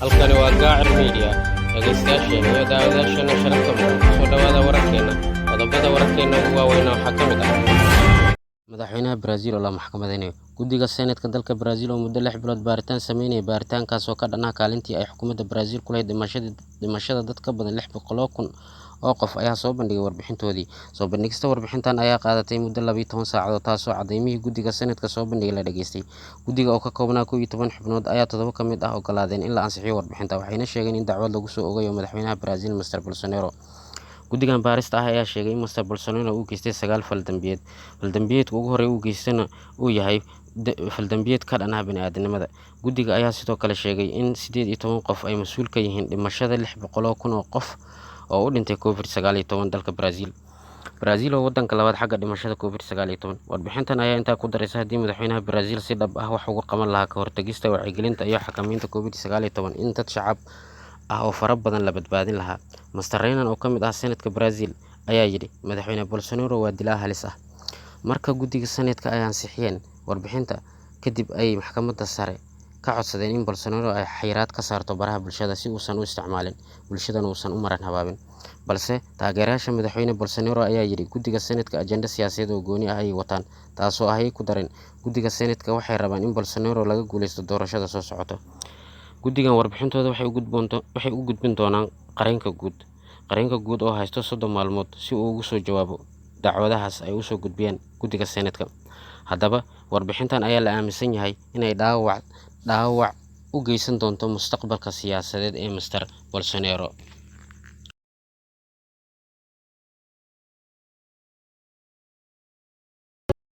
Halkani waa Gaacir Media. Dhegaystayaasheena iyo daawadayaasheena sharafta mudan, kusoo dhowaada wararkeena. Qodobada wararkeena ugu waaweyna waxaa ka mid ah Madaxweynaha Brazil oo la maxkamadeynayo. Guddiga Senetka dalka Brazil oo muddo 6 bilood baaritaan sameynayay, baaritaankaas oo ka dhan ah kaalintii ay xukuumadda Brazil ku lahayd dhimashada dad ka badan 600,000 oo qof, ayaa soo bandhigay warbixintoodii. Soo bandhigista warbixintan ayaa qaadatay muddo 12 saacadood, taasoo cadeymihii guddiga Senetka soo bandhigay la dhageystay. Guddiga oo ka koobnaa 11 xubnood ayaa toddoba ka mid ah ogolaadeen in la ansixiyo warbixinta, waxayna sheegeen in dacwad lagu soo oogayo madaxweynaha Brazil, Mr Bolsonaro. Guddigan baarista ah ayaa sheegay in Mr Bolsonaro uu geystay sagaal fal dambiyeed, fal dambiyeedka ugu horreeya uu geystana uu yahay fal dambiyeed ka dhan ah bini'aadanimada. Guddiga ayaa sidoo kale sheegay in 18 qof ay mas'uul ka yihiin dhimashada 600,000 oo qof oo u dhintay COVID-19 dalka Brazil. Brazil oo wadanka labaad xagga dhimashada COVID-19. Warbixintan ayaa intaa ku daraysa haddii madaxweynaha Brazil si dhab ah wax uga qaban lahaa ka hortagista, wacyigelinta iyo xakameynta COVID-19, in dad shacab ah oo fara badan la badbaadin lahaa. Mr Renan, oo ka mid ah Senetka Brazil, ayaa yidhi: "Madaxweyne Bolsonaro waa dilaa halis ah." Marka guddiga Senetka ay ansixiyeen warbixinta kadib ayay maxkamadda sare ka codsadeen in Bolsonaro ay xayiraad ka saarto baraha bulshada si uusan u isticmaalin, bulshadana uusan u maran habaabin. Balse taageerayaasha madaxweyne Bolsonaro ayaa yidhi guddiga Senetka ajende siyaasadeed oo gooni ah ayay wataan, taasoo ay ku dareen guddiga Senetka waxay rabaan in Bolsonaro laga guuleysto doorashada soo socota. Guddigan warbixintooda waxay u gudbin doonaan qareenka guud. Qareenka guud oo haysto 30 maalmood si uu ugu soo jawaabo dacwadahaas ay usoo gudbiyaan guddiga Senetka. Haddaba warbixintan ayaa la aaminsan yahay inay dhaawac u geysan doonto mustaqbalka siyaasadeed ee Mr Bolsonaro.